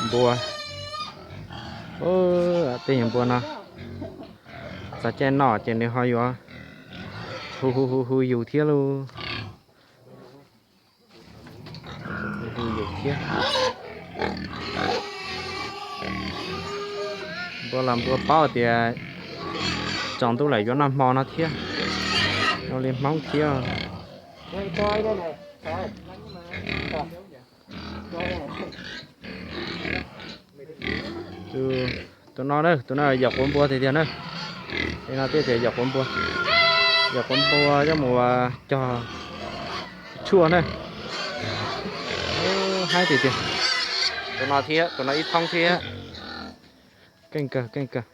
Npua, tej yam npua no, txog caij noj ces nws ho yuav hu hu hu hu yus thiab lauj. Hu yus thiab. Npua los npua paub tias tsaus ntuj lawm yuav noj hmo no thiab, zoo li Hmoob thiab. Tus no, tus no yawm quav npua tiag tiag na. Tej no thiaj tias yawm quav npua, yawm quav npua coj mus cog tshuaj na. Haib tiag tiag. Tus no thiab, tus no ib thoob thiab. Keej kawg, keej kawg.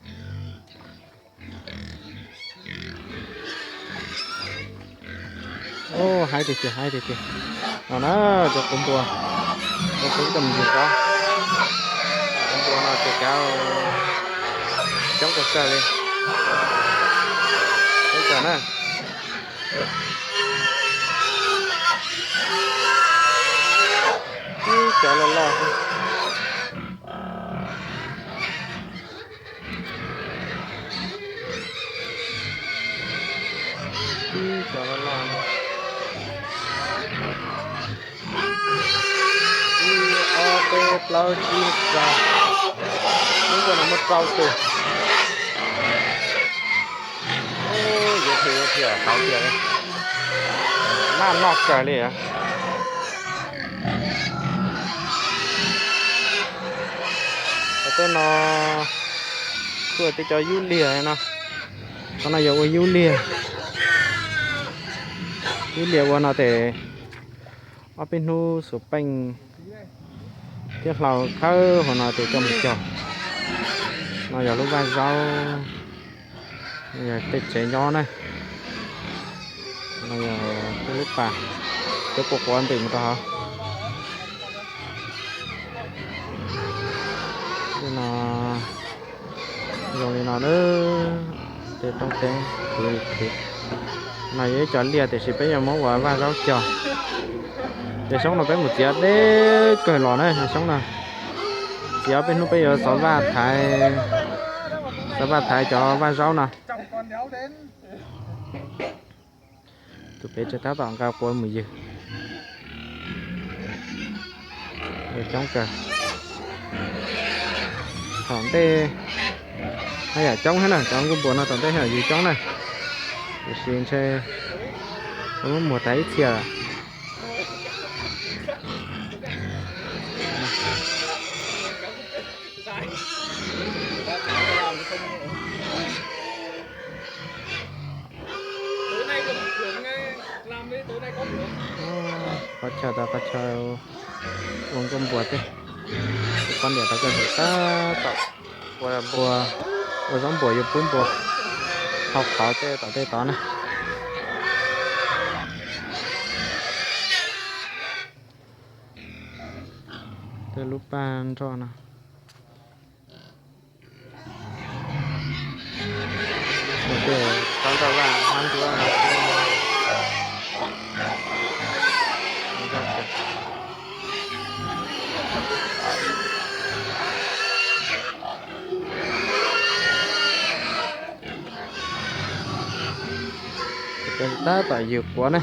Haib tiag tiag, haib tiag tiag. No na, cov quav npua, quav npua coj mus yug zov. Quav npua no ces kav coob kawg kawg li. Coob kawg na. Ib cov loj loj. Ib cov loj loj. Ib, ob, peb, plaub, tsib, rau. Lub nkuaj no muaj rau tus. Yuav thiaj yuav thiaj tau tiag li. Naj noj kawg li. Tej no kuj tej cov yub liag no. Qhov no yog ua yub liag. Yub liag ua no ces ob peb hnub xuas peej thiab hlau khawb hauv no ces coj mus cog. No yog lub vaj zaub, yog tej tsev nyob na. No yog tej lub pas, cov quav quav ntws mus rau hauv. Tej no zoo li no na, tej roob teeb khwv li khwv. No yog ib co liaj tiam sis peb yuav muab ua vaj zaub cog. Cov xyoob no peb mus txiav deb kawg los na, cov xyoob no. Txiav peb hnub peb yuav xov vaj thaiv, xov vaj thaiv cov vaj zaub no. Tus pem tseem tab tom nqa quav mus ywg. Coob kawg. Thaum ntej haj yam coob thiab na, cov nkuaj npua no thaum ntej haj yam yug coob na. Tiam sis ntshe muab muag tas ib txhia lawm. Qhov chaw tau qhov chaw ua nkuaj npua tej, tus poj niam tau coj ntawm tab tom ua npua, ua zaub npua yuav pub npua hau qhov tej tom tej tod na. Tej lub paj nroj no. Tej tsob nroj vaj hmab ncuab no. Tab tom yws quav ne.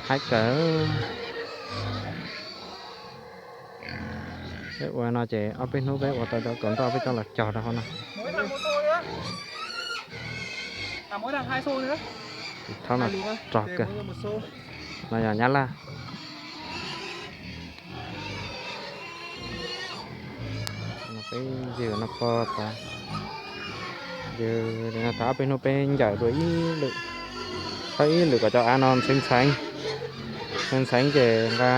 Haib kawg. Peb ua no ces ob peb hnub peb ua tau cov kaus nroj peb coj los cog rau hauv no. Tus thaub no rog kawg. No yog nyab laj. Peb yws no ko tas, yws no tas ob peb hnub peb ncaws dua ib lwm, thawb ib lwm kom cov av no ntxheev ntxheev, ntxheev ntxheev ces nqa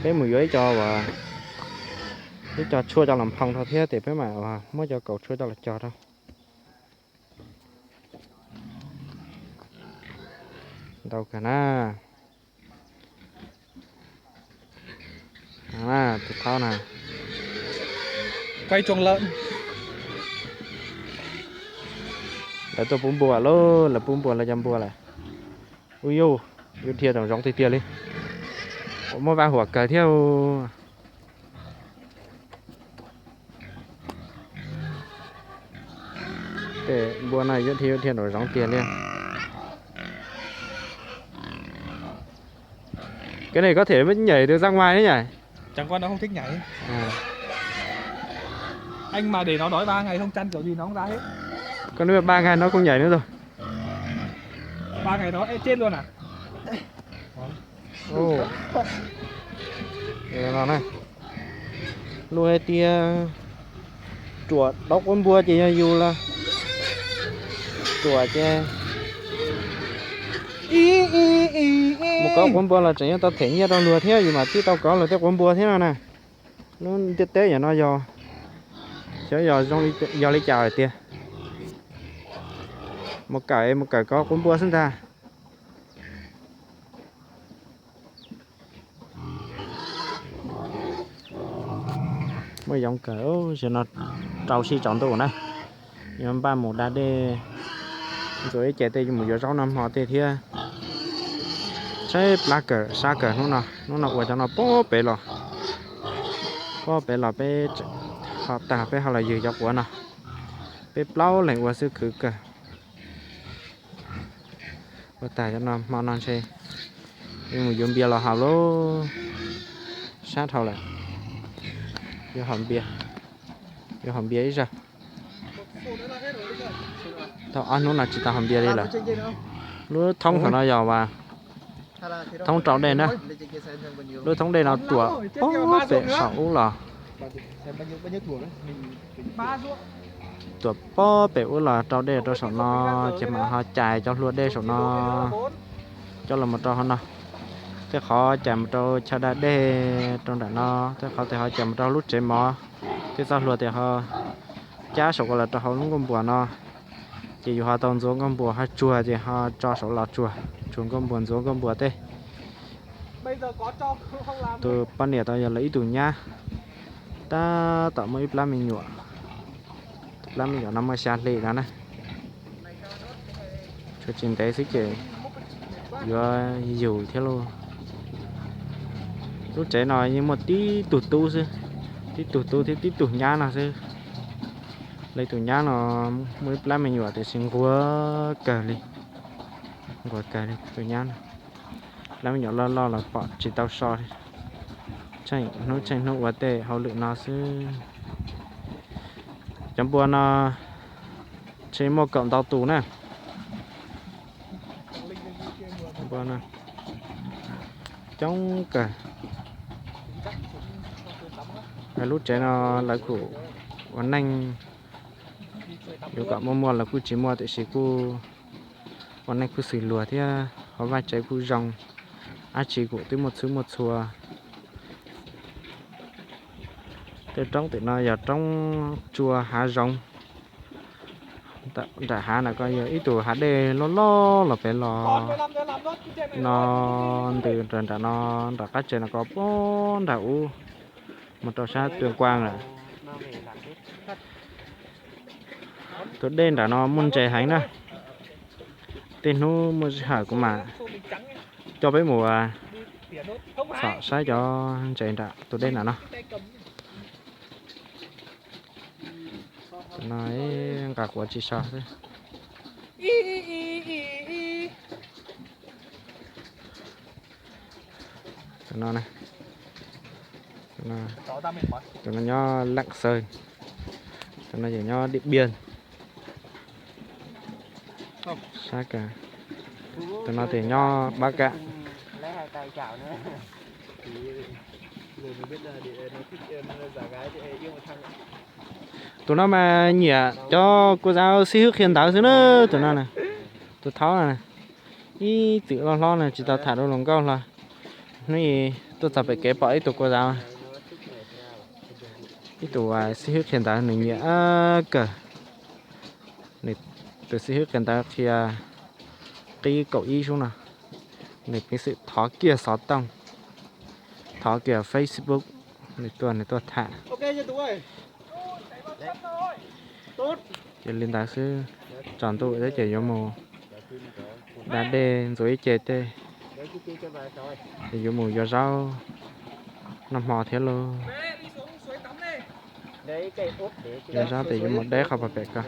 peb mus yuav ib co uas, ib co tshuaj coj los nphoo rau thiab ces peb mam muab cov kaus tshuaj coj los cog rau. Ntau kawg na. Tus thaub na, Lawv tuaj pub npua lauj, lawv pub npua lawv cov npua lawm. Ub yuj, yuav dhia rau zoov tiag tiag li. Muaj vaj huam kawg thiab. Tej npua no yuav dhia yuav dhia rau zoov tiag li. Cái này có thể nhảy được ra ngoài đấy nhỉ? Chẳng qua nó không thích nhảy. À. Anh mà để nó đói ba ngày không chăn kiểu gì nó không ra hết. Con nuôi ba ngày nó không nhảy nữa rồi. Ba ngày nó chết luôn à? Ồ. Rồi nó này. Luag hais tias ruam dob quab npua ces yog yus los ruam ces mus kov quab npua los tseem yuav tau them nyiaj rau luag thiab, yus mam tib tau kov luag tej quab npua thiab no na. Lub ntiaj teb yam no yog xyov yog zoo yog li cas hais tias mus kawm mus kawm kov quab npua xwb ntag. Muaj yoov kawg, zaum no rau sij tsaus ntuj na, yuav npaj mus da dej ntxuav ib ce tej yuav mus yuav zaub noj hmo tej thiab. Tshaib plab kawg sab kawg hnub no, hnub no ua cov no pob pem los, pob pem los peb ho tag peb ho los ywg cov quav no, peb plaub leeg ua xwb khwv kawg. Ua tag cov no hmo no ntshe yuav mus yuav npias los haus lauj, sab dhau lawm. Yuav haus npias, yuav haus npias ib zaug. Tau ob hnub no tsis tau haus npias li lawm. Lub thoob saum no yog thoob rau dej na. Lub thoob dej no ruam pob pem saum ub los, ruam pob pem ub los rau dej rau saum no, ces mam ho cais cov hlua dej saum no coj los mus rau hauv no. Tej qhov cais mus rau chaw da dej rau nram no, tej qhov tes ho cais mus rau lub tsev mov, tej txoj hlua tes ho cab saum ko los rau hauv lub nkuaj npuas no. Ces yus ho tau ntxuav nkuaj npuas ho tsuag ces ho tso saum los tsuag, tsuag nkuaj npuas ntxuav nkuaj npuas tej. Tus poj niam tau yog lawv ib tug nyab, tab tom muaj ib plab me nyuam. Tus plab me nyuam no muaj xya hli no na. Tshuav tsis ntev xwb ces yuav yug thiab lauj. Lub tsev no yeej muaj tib tug tub xwb, tib tug tub thiab tib tug nyab no xwb. Lawv tus nyab no muaj ib plab me nyuam tiam sis nquag kawg li, nquag kawg li tus nyab no. Plab me nyuam loj loj los pom tsis tau so li. Tsheej hnub tsheej hnub ua tej hauj lwm no xwb. Cov npua no ntshe muaj kaum ntau tus na. Coob kawg. Lub tsev no lawv kuj ua neej, yuav kom muaj muaj los kuj tsis muaj tiam sis kuj ua neej kuj xws luag thiab, hauv vaj tsev kuj zoo, dab tsi kuj twb muaj txhwb muaj txhua. Tej roob tim no yog roob tsua hav zoov. Nram hav no ko yog ib tug hav dej loj loj los pem los no, ntws nram no, nram qab tsev no ko puag nram ub mus rau sab Tuyên Quang lawm. Tus dej nram no muaj ntses heev na. Tej hnub muaj sij hawm kuv mam coj peb mus txhom saib cov ntses nram tus dej nram no. Tus no nqa quav tsis so xwb. Tus no, tus no nyob Lạng Sơn, tus no ces nyob Điện Biên. Sab ka, tus no ces nyob Bắc Kạn. Tus no mas nyiam cov kua zav xib hwb qhia ntawv xwb na, tus no na, tus thaub no na. Ib txwm loj hlob no tsis tau tham dua hluas nkauj hlo, hnub i tuaj txog pem kev pom ib tug kua zav, ib tug xib hwb qhia ntawv nws nyiam kawg. Nws tus xib hwb qhia ntawv qhia qib kaum ib sub no, nws piv xwm thov kiag xov tooj, thov kiag Facebook, nws tuaj nws tuaj tham. Ces li ntawd xwb, tsaus ntuj thiab ces yuav mus da dej ntxuav ib ce tej, ces yuav mus yuav zaub noj hmo thiab lauj. Yuav zaub ces yuav mus deb qhov pog pem ko.